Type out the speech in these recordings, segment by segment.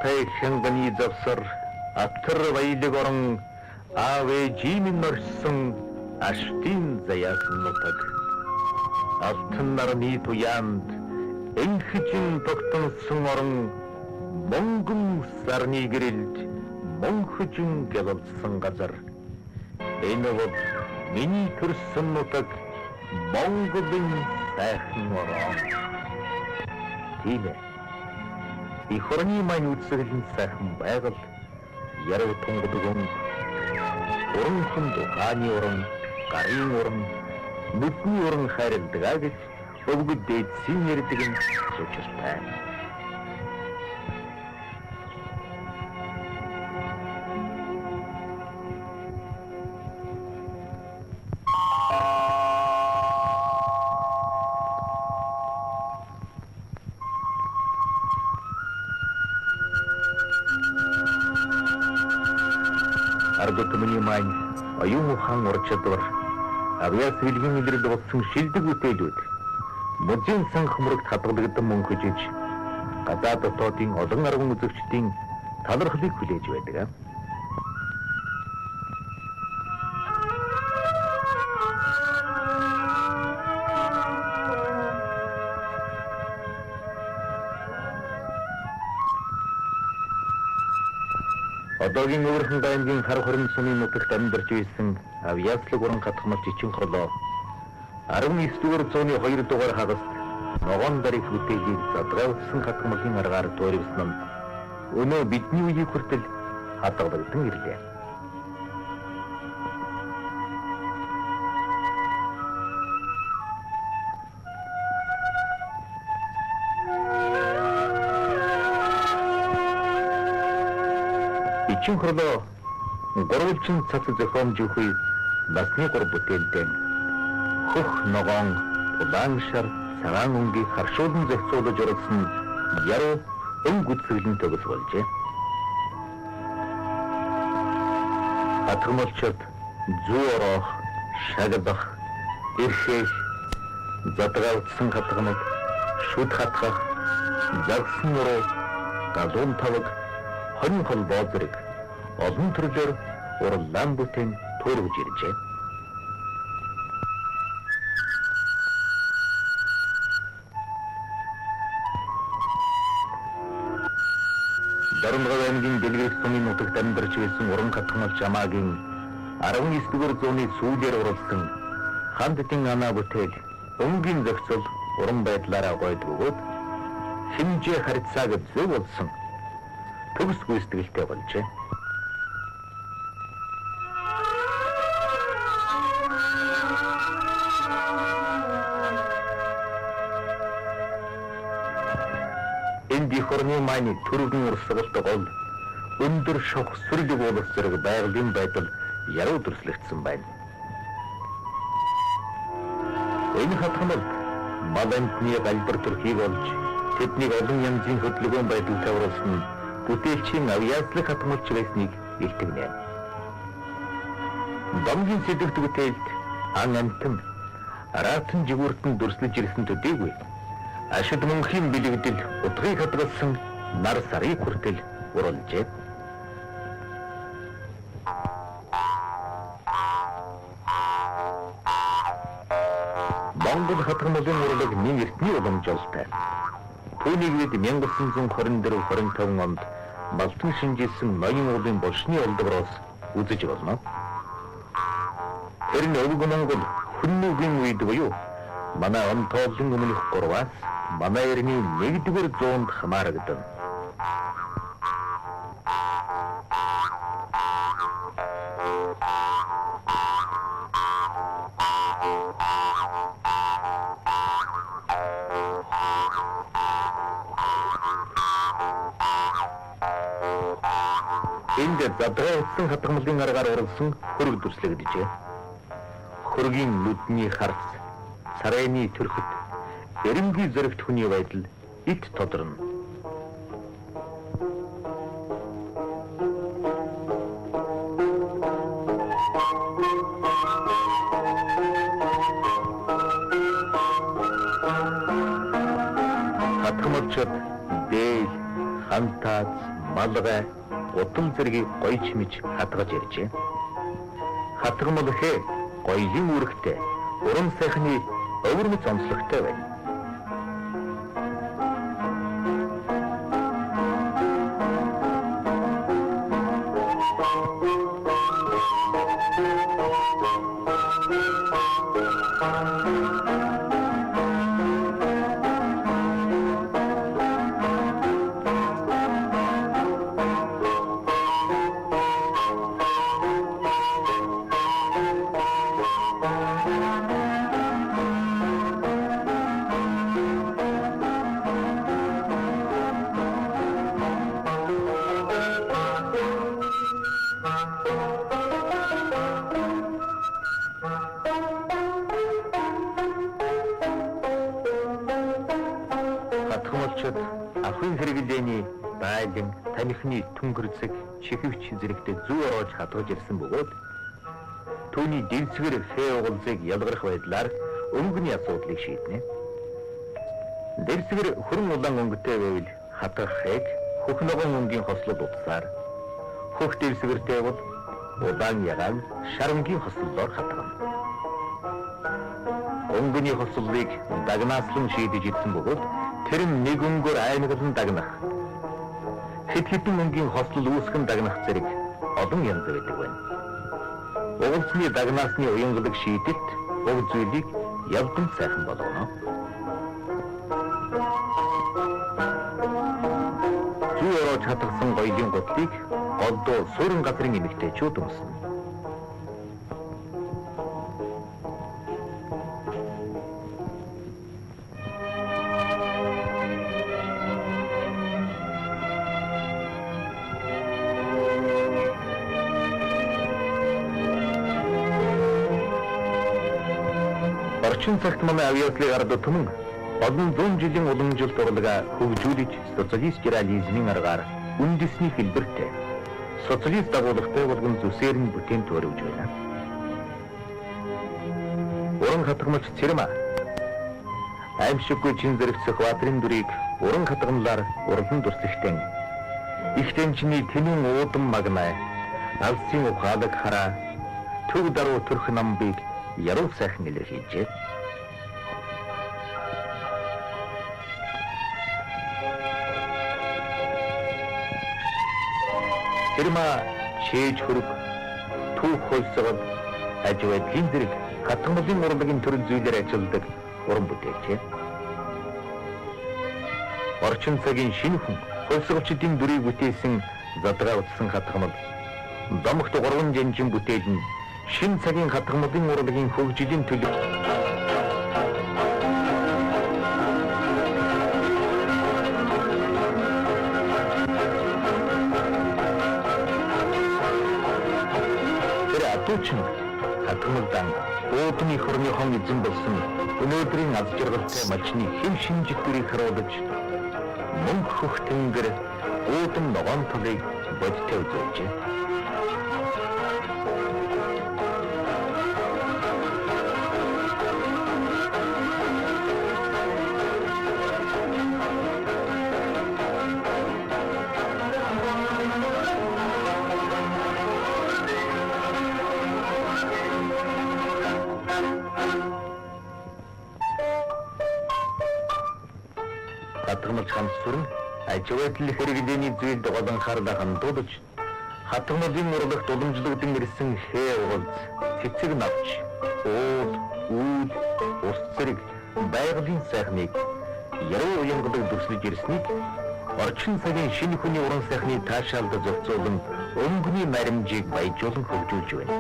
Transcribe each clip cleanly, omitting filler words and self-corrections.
Алтай хянганы завсар, атар баялаг орон, аав ээжийн минь орхисон аштын заяасан нутаг. Алтан нарны туяанд энхжин тогтносон орон, мөнгөн сарны гэрэлд мөнхөжин гялалзсан газар. Энэ бол миний төрсөн нутаг, Монголын сайхан орон. Тийм ээ. Эх орны маань үзэсгэлэнт сайхан байгаль, яруу тунгадаг өнгө, уран хүнд ухааны уран, гарын уран, нүдний уран хайрладаг аа гэж өвгөд дээдсийн ярьдаг нь учиртай. Арга түмний маань оюун ухаан ур чадвар, авьяас билгийн илрэл болсон шилдэг бүтээлүүд музейн санх мөрөгт хадгалагдсан мөнхөжиж гадаад дотоодын олон арван үзэгчдийн талархлыг хүлээж байдаг. Одоогийн Өвөрхөн аймгийн Хар хорин сумын нутагт амьдарч байсан авьяаслаг уран хатгамалч Ичин Хорлоо 19-р зууны 2 дугаар хагаст ногоон дарих бүтээлийг задгаавсан хатгамлын аргаар туурвсан нь өнөө бидний үеийг хүртэл хадгалагдан ирлээ. Ичин Хорлоо гурвалжин цац зохиомж үхий насны гур бүтээлдэн хөх ногоон улаан шар цагаан өнгийг харшуулан зохицуулж оруулсан яруу өнгө үзэсгэлэн төгс болжээ. Хатгамалчид зүү ороох, шагдах, эрхээх, задгаавдсан хатгамал, шүд хатгах, загсан нуруу, галуун таваг, хорин холбоо зэрэг олон төрлөөр урлаан бүтээн туурвж иржээ. Дорногов аймгийн Дэлгэрэх сумын нутагт амьдарч байсан уран хатгамалч Амаагийн 19-р зууны сүүлээр уралсан Ханддын анаа бүтээл өнгийн зохицол уран байдлаараа гойд бөгөөд хэмжээ харьцааг зөв болсон төгс гүйцэтгэлтэй болжээ. Энд эх орны маань түргэн урсгалт гол өндөр шавх сүрлэг уулас зэрэг байгалийн байдал яруу дүрслэгдсэн байна. Энэ хатгамалд мал амьтны галбар төрхийг олж тэднийг олон янзын хөдөлгөөн байдалтай оруулсан нь бүтээлчийн авьяаслаг хатгамалч байсныг илтгэнэ. Домгийн сэдэвт бүтээлд ан амьтан араатан жигүүртэн дүрслэж ирсэн төдийгүй ашид мөнхийн бэлэгдэл утгыг хадгалсан нар сарыг хүртэл уруулжээ. Монгол хатгамлын урлаг нэн эртний уламжлалтай. Түүнийг бид 1924-25 онд Малтан шинжилсэн ноён уулын булшны олдвороос үзэж болно. Тэр нь өвөг Монгол хүннүгийн үед буюу манай он тооллон өмнөх 3-аас манай эртний 1-р зуунд хамаарагдана. Энд задгай утсан хатгамлын аргаар уралсан хөрөг дүрслэгдэжээ. Хөрөгийн нүдний харц, царайны төрхөт, эренгүй зэрэгт хүний байдал ит тодорно. Хатгамалчид дээл, Хантааз, малгай, гутал зэргийг гоёж мэж хатгаж иржээ. Хатгамал хээ гоёлын үүрэгтэй, уран сайхны өвөрмөц онцлогтой байна. Хатгамалчид ахуйн хэрэглээний байлан, тамхины түнхэрцэг, чихвч зэрэгтэй зүү ороож хатгаж ирсэн бөгөөд түүний дэвсгэр хээ угалзыг ялгарх байдлаар өнгөний асуудлыг шийднэ. Дэвсгэр хүрэн улаан өнгөтэй байвал хатгах хээг хөх ногоон өнгийн хослол утсаар, хөх дэвсгэртэй бол улаан ягаан шар өнгийн хослолоор хатгана. Өнгөний хослолыг дагнааслан шийдэж ирсэн бөгөөд тэр нь нэг өнгөөр аймаглан дагнах, хэд хэдэн өнгийн хослол үүсгэн дагнах зэрэг олон янз байдаг байна. Угалзны дагнаасны уянгалаг шийдэлт уг зүйлийг явдан сайхан болгоно. Зүү ороож хатгасан гоёлын гутлыг голдуу суурин газрын эмэгтэйчүүд өмснө. Орчин цагт манай авьяаслыг ард түмэн олон зуун жилийн уламжилт урлага хөгжүүлж социалист реализмын аргаар үндэсний хэлбэртэй социалист дагуулгатай болгон зүсээр нь бүтээн төөрөвж байна. Уран хатгамалч Цэрмаа аимшиггүй чин зэрэг Сүхбаатарын дүрийг уран хатгамлаар урлан дүрслэхтэн их дэнчний тэнүүн уудам магнай, алсын ухаалаг хараа, төг даруй төрх намбыг яруу сайхан илэрхийлжээ. Цэрмаа чээж хөрөг, түүх хөлсгөл, аж байдлын зэрэг хатгамлын урлагийн төрөл зүйлээр ажилладаг уран бүтээлчээ. Орчин цагийн шинэ хүн хөлсгөлчдийн дүрийг бүтээсэн задгаа утсан хатгамал домогт 3 жанжин бүтээл нь шинэ цагийн хатгамлын урлагийн хөгжлийн төлөв. Тэр адуучин хатгамалдан уудны хөрнийхон эзэн болсон өнөөдрийн аз жаргалтай малчны хэв шинж дүрийг харуулж мөнх хөх тэнгэр уудам ногоон талыг бодтой үзүүлжээ. Хатгамалч хамт сүрэн аж байдал хэрэглээний зүйлд гол анхаарлаа хандуулж хатгамлын урлагт уламжлагдсан ирсэн хээ угалз, цэцэг навч, уул, үүл, ус зэрэг байгалийн сайхныг яруу уянгалаг дүрслэж ирснийг орчин цагийн шинэ хүний уран сайхны таашаалд зохицуулан өнгөний маримжийг баяжуулан хөгжүүлж байна.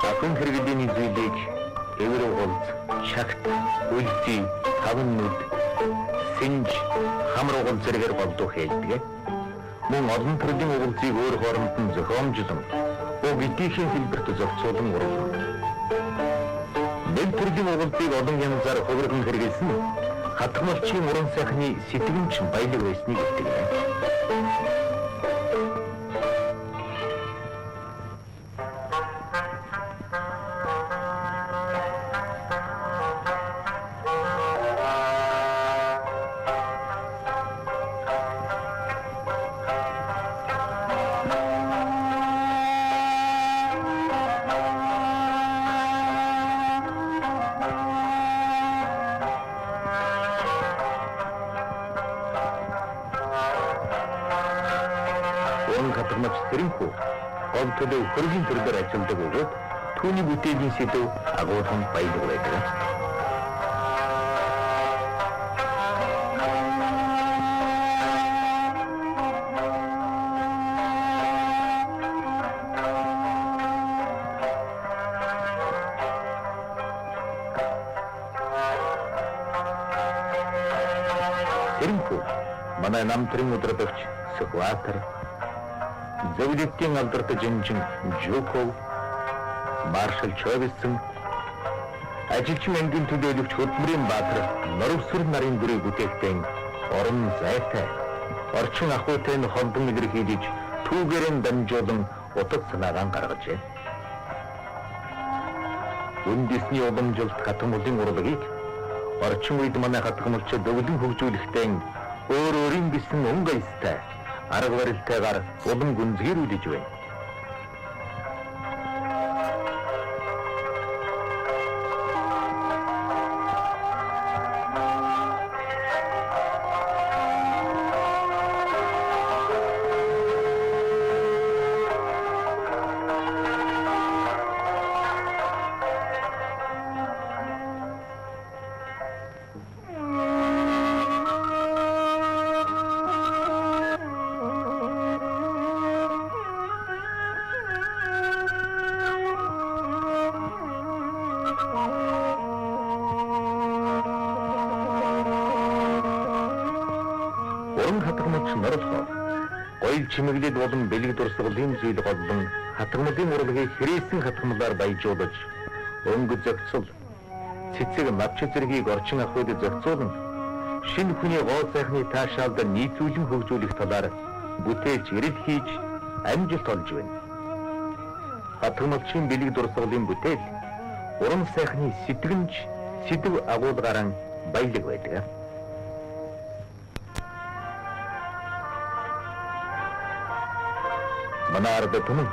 Ахын хэрэглээний зүйлийг эвэр угалз, шагт, үлзий, таван нүд, сэнж, хамар угал зэрэгээр голдуу хээлдэг. Мөн олон төрлийн угалзыг өөр хооронд нь зохиомжлон уг эдийнхээ хэлбэрт зохицуулан уруулна. Нэг төрлийн угалзыг олон янзаар хувирган хэрэглэсэн нь хатгамалчийн уран сайхны сэтгэмж баялаг байсныг илтгэнэ. Уран хатгамалч Цэрэнхүү гол төлөв хөргийн төрлөөр ажилладаг бөгөөд түүний бүтээлийн сэдэв агуулган баялаг байдаг. Цэрэнхүү манай намтрын удирдагч Сүхбаатар, зөвлөлтийн алдартай жинжин Жуков, маршал Човисон, ажилчин ангийн төлөөлөгч хөдөлмөрийн баатар Норовсүр нарын дүрийг бүтээхдээ орон зайтай, орчин ахуйтай нь холбон илэрхийлж, түүгээр нь дамжуулан утга санаагаа гаргажээ. Үндэсний уламжилт хатгамлын урлагийг орчин үед манай хатгамалчид өвлөн хөгжүүлэхдээ өөр өөрийн гэсэн өнгө аястай арга барилтайгаар улам гүнзгийрүүлж байна. Уран хатгамалч Норлохоо гоёл чимэглэл болон бэлэг дурсгалын зүйл голлон хатгамлын урлагийг хэрээсэн хатгамлаар баяжуулж, өнгө зохицол, цэцэг навч зэргийг орчин ахуйд зохицуулан шинэ хүний гоо сайхны таашаалд нийцүүлэн хөгжүүлэх талаар бүтээлч эрэл хийж амжилт олж байна. Хатгамалчийн бэлэг дурсгалын бүтээл уран сайхны сэтгэмж, сэдэв агуулгаараа баялаг байдаг. Манай ард түмэн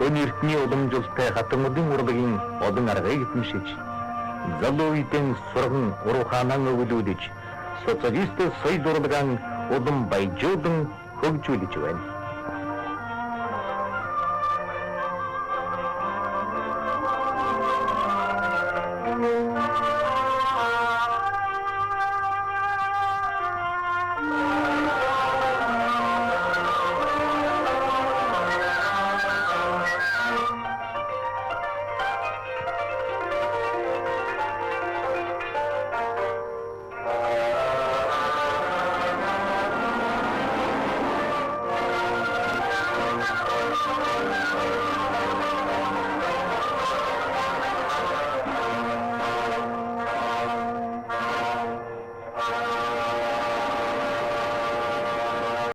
өн эртний уламжилттай хатгамлын урлагийн олон аргыг эзэмшиж, залуу үеийн сурган уруу хаанаа өвлүүлж, социалист соёл урлагаа улам баяжуулан хөгжүүлж байна.